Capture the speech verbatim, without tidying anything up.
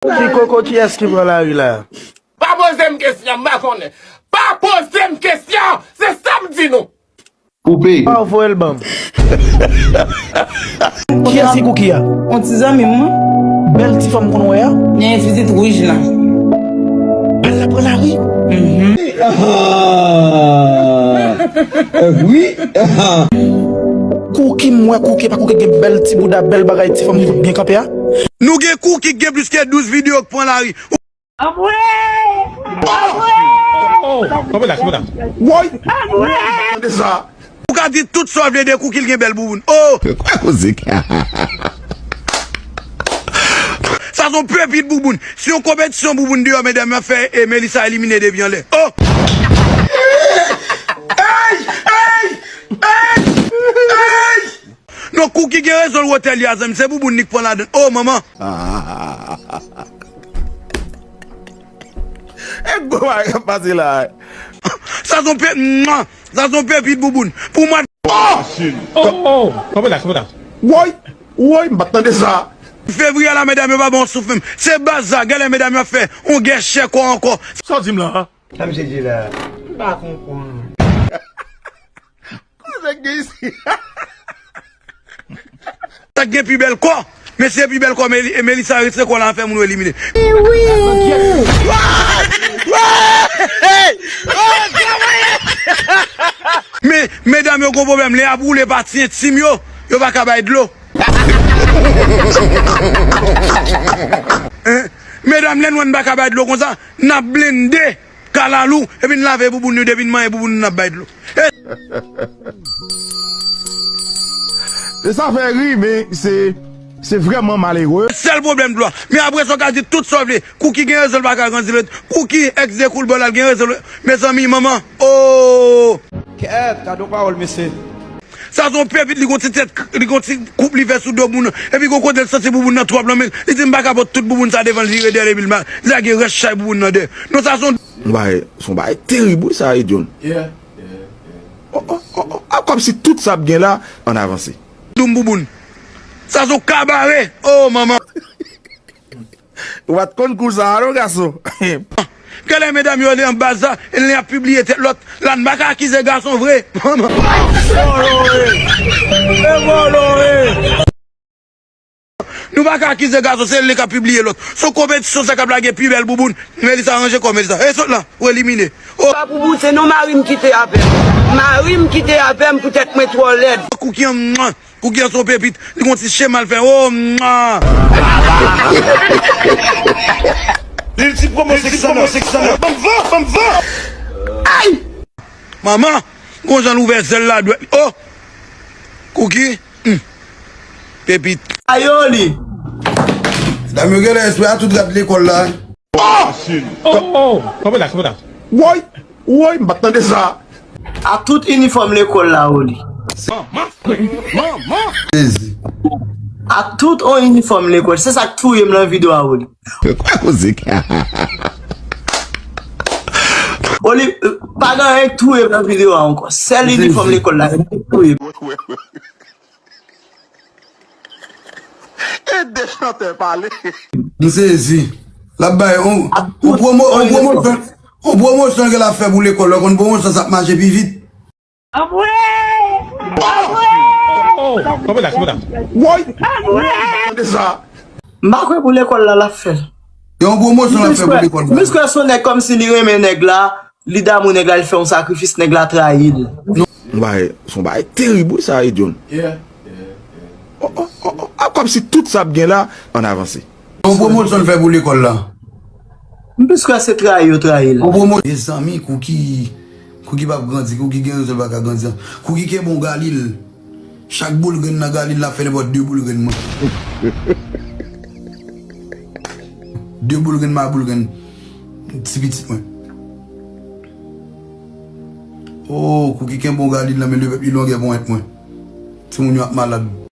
Ki koko kiyès ki pran lari la? Pa poze m kesyon, m pa konnen. Pa poze m kesyon! Se sa m di nou! Koupe. Pa voye l ban m. Kiyès ki Kouki a? On ti zanmi m. Bèl ti fanm konn wè a? Gen vizit wouj la. Bèl la pran lari? Wi. Kouki m wè Kouki pa Kouki gen bèl ti bouda, bèl bagay, ti fanm kout byen kanpe a? Nou gen Kouki ki gen plis ke douz videyo k pran lari. Anmwey! Anmwey! Oh, oh, oh, konpè la, konpè la. Woy! Anmwey! Tande sa. Ou ka di tout sa w vle de Kouki, l gen bèl bouboun. Oh! Kwa koze ki a? Sa se yon pepit bouboun. Si yon konpetisyon bouboun deyò, medam yo ap fè e Melissa elimine depi anlè. Oh! Ey! Ey! Ey! Ey! Non, Kouki gen rezon l wote li a, zanmi. Se bouboun li k pran ladann. Oh, manman. E gwo bagay k ap pase la. Sa se yon pe... Mwa! Sa se yon pepit bouboun. Pou mwa... Oh, oh, oh. Konpè la, konpè la. Woy! Woy, m pa t tande sa. Fevriye la, medam yo pa bon souf menm. Se baz sa, genlè medam yo ap fè yon gè chè kò ankò. Sa w di m la? Sa misye di la? M pa konprann. Koze k gen isi? Sa k gen pi bèl kò. Mesye pi bèl kò, Meli-, Melissa rete kò la, fè moun yo elimine. Men, medam yo gon pwoblèm, lè y ap woule pati entim yo, yo pa ka bay dlo. Hein? Medam, lè nou wè n pa ka bay dlo konsa, n ap blende kalalou, epi n lave bouboun nou, depi n manyen bouboun nou, n ap bay dlo. E E sa fè ri, men se, se vrèman malere. Sèl pwoblèm dlo a. Men apre sa, w ka di tout sa w vle. Kouki gen rezon, l pa ka grandi lòt. Kouki, èks de Cool Boy la, l gen rezon. Mezanmi, manman. Oh! Kèt, gade yon pawòl, mesye. Sa se yon pepit, li gon ti tèt, li gon ti koup li fè sou do moun nan. Epi gon kote l santi bouboun nan twòp nan men l. Li di m pa ka pot tout bouboun sa devan l, vire dèyè l epi l ma-, lage rès chay bouboun nan dèyè. Non, sa se yon... Yon bagay, se yon bagay terib wi sa, wi, John. Yeah, yeah, yeah. Oh, oh, oh, oh. A, kòmsi tout sa ap gen la, ann avanse. Doum bouboun. Sa se yon kabare. Oh, manman. Ou pa t konn kou sa a non, gason. Genlè medam yo li anba sa, li ap pibliye tèt lòt. La n pa ka akize gason vre. Nou pa ka akize gason, se li k ap pibliye lòt. Se yon konpetisyon sa k ap lage pi bèl bouboun. Melissa, ranje kò w, Melissa. E sot la, ou elimine. Oh. Pa pou bout, se non mari m kite avè m. Mari m kite avè m poutèt mwen twò lèd. Kouki an, mwa. Kouki an se yon pepit. Li gon ti chema l fè. Oh, mwa. Lil ti promo seksyon. Ban m van, ban m van. Ay! Manman, gon jan l ouvè zèl la dwèt li. Oh! Kouki. Hmm. Pepit. Ayo li. Medam yo genlè espre a tout rad lekòl la. Oh, oh, oh. Konpè la, konpè la. Woy! Woy, m pa t tande sa. Ak tout inifòm lekòl la, Oli. Sezi. Ak tout on inifòm lekòl. Se sa k touye m nan videyo a, Oli. Kwa koze ki a? Oli, pa gen anyen k touye m nan videyo a ankò. Sèl inifòm lekòl la, ki touye m. Ede chantè pale. M sezi. L ap bay on, on pwomo, on pwomosyon, on pwomosyon ke l ap fè pou lekòl la. Konn pwomosyon sa ap mache pi vit. Anmwey! Oh, konpè la, konpè la. Woy! Anmwey! Tande sa. M pa kwè pou lekòl la l ap fè l. Gen yon pwomosyon l ap fè pou lekòl la. M plis kwè se yon nèg kòmsi li renmen nèg la, li damou nèg la, li fè yon sakrifis, nèg la trayi l. Yon bagay, se yon bagay terib wi sa, wi, John. Oh, oh, oh, oh. A, kòmsi tout sa ap gen la, ann avanse. Yon pwomosyon l fè pou lekòl la. M plis kwè se trayi yo trayi l. Yon pwomosyon. Mezanmi, Kouki, Kouki p ap grandi, Kouki gen rezon l pa ka grandi an. Kouki kenbe yon Galil. Chak boul grenn nan Galil la fè nenpòt de boul grenn mwen. De boul grenn, ma boul grenn. Ti pitit mwen. Oh, Kouki kenbe yon Galil nan men lepèp li longè ponyèt mwen. Timoun yo ap malad.